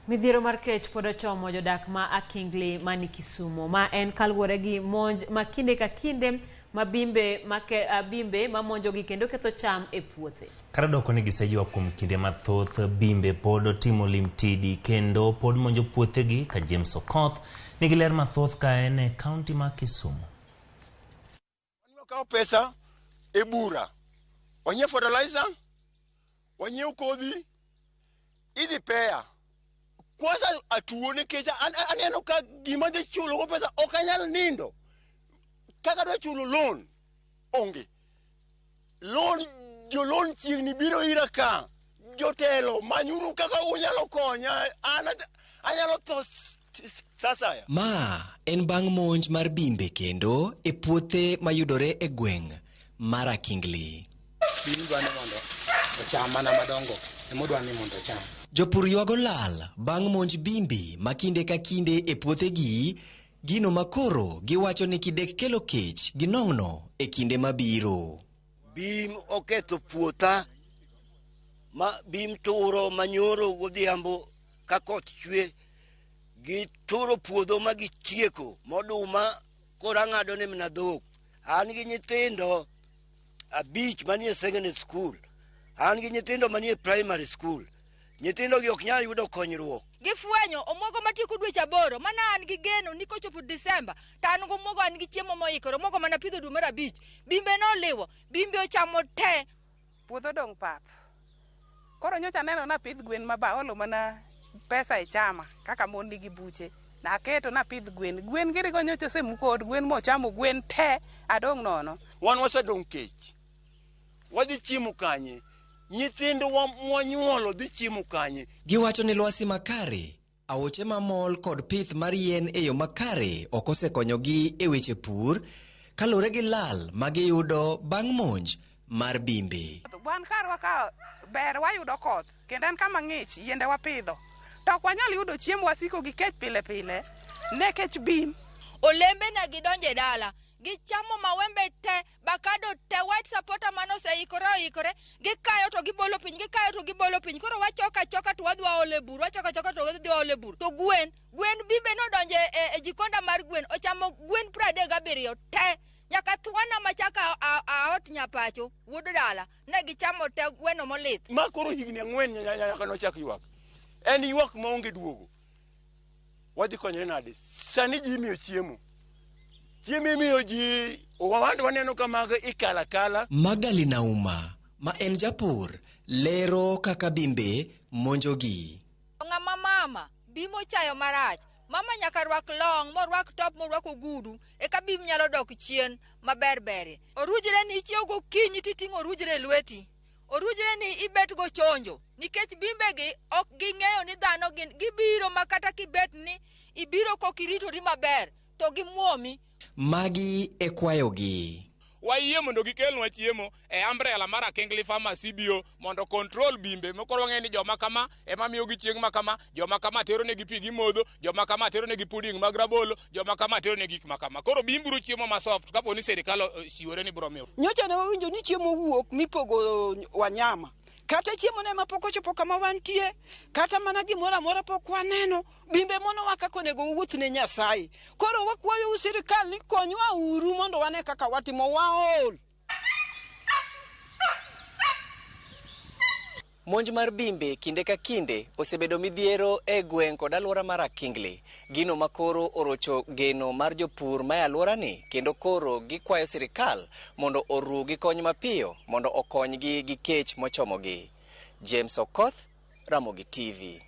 Midhiero mar kech pod ochomo jodak ma Akingli mani Kisumo. Ma en kaluwore gi monj ma kinde ka kinde ma bimbe ma ke, a, bimbe mamonjogi kendo ketho cham e puothe. Kata doko ni giseywak kuom kinde mathoth, bimbe pod otimo limtidi kendo pod monjo puothegi ka James Okoth nigi ler mathoth ka en e kaunti ma Kisumu. Wakawo pesa e bura, wanyiew fertilizer, wanyiew kodhi, idhi peya. Kwanza atuo nikech aneno ka gima dhi chulo go pesa ok anyal nindo. Kaka adwa chulo loan onge. Loan jo loan chiegni biro ira ka. Jotelo manyuru kaka unyalo konya. An anyalo tho sasaya. Ma en bang' monj mar bimbe kendo e puothe mayudore e gweng' mar Akingli. Bim dwa ni mondo ocham mana madongo ema odwa ni mondo ocham. Jopur ywago lal bang' monj bimbe ma kinde ka kinde e puothegi, gino ma koro giwacho ni kidek kelo kech gi nong'no e kinde mabiro. Bim oketho puotha ma bim turo manyoro godhiambo ka koth chwe gituro puodho ma gitieko moduma koro ang'ado ne mana dhok. An gi nyithindo abich manie secondary school, an gi nyithindo manie primary school. Nyithindo gi ok nyal yudo konyruok. Gifwenyo omuogo matieko dweche aboro mana an gi geno ni kochopo Disemba to an gomuogo an gi chiemo moikore omuogo mana pidho dwe mar abich bimbe noliwo bimbe ochamo te. Puodho odong' pap. Koro nyocha aneno napidh gwen ma ba aolo mana pesa e chama kaka mon nigi buche. Naketo napidh gwen. Gwen girigo nyocha osemuko od gwen mochamo gwen te adong' nono. Wan wasedong' kech. Wadhi chiemo kanye? Nyithindwa mwanyuolo dhi chiemo kanye? Giwacho ni lwasi makare, aoche mamol kod pith mar yien e yo makare ok osekonyogi e weche pur kaluwore gi lal ma giyudo bang' monj mar bimbe. Wan karwa ka ber wayudo koth kendo en kama ng'ich yiende wapidho to ok wanyal yudo chiemo wasiko gi kech pile pile nekech bim. Olembe na gidonje dala gichamo mawembe te bakado te white supporter mane oseikore oikore gikayo to gibolo piny gikayo to gibolo piny koro wachoka choka to wadhi waolo e bur wachoka choka to wadhi waolo e bur to gwen gwen bimbe nodonjo e, e jikonda mar gwen ochamo gwen 37 te nyaka thwana machaka aot nyapacho wuod dala ne gichamo te gweno molith. Ma koro higni ang'wen nyaka nochak ywak. En ywak maonge duogo. Wadhi konyre nade? Sani ji imiyo chiemo. Chiemo imiyo ji, wawando waneno ka mago ikala akala. Magdalene Auma ma en japur lero kaka bimbe monjogi. Ng'ama mama bim ochayo marach. Mama nyaka rwak long morwak top morwak ogudu eka bim nyalo dok chien maber berie. Orujre ni ichiew gokinyi titing'o orujre e lweti. Orujre ni ibet go chonjo nikech bimbegi ok ging'eyo ni dhano gin gibiro ma kata kibet ni ibiro kok iritori maber to gimuomi. Magi e kwayogi. Wayie mondo gikelnwa chiemo e umbrella mar Akingli Farmers CBO mondo control bimbe mokoro wang'eyo ni joma kama ema miyogi chieng' ma kama, joma kama tero negi pi gimodho, joma kama tero negi pudding mag rabolo, joma kama tero negi gik ma kama. Koro bimburu chiemo ma soft kapo ni sirikal ochiwore ni biro miyo. Nyocha ne wawinjo ni chiemo wuok mipogo wanyama. Kata chiemo ne ma pok ochopo kama wantie, kata mana gimoro amora pok waneno, bimbe monowa kaka onego wawuoth ne Nyasaye. Koro wakwayou sirikal ni konywa uru mondo wane kaka watimo waol. Monj mar bimbe kinde ka kinde osebedo midhiero e gweng' kod alwora mar Akingli, gino ma koro orocho geno mar jopur mae alworani kendo koro gikwayo sirikal mondo oru gi kony mapiyo mondo okonygi gi kech mochomogi. James Okoth, Ramogi TV.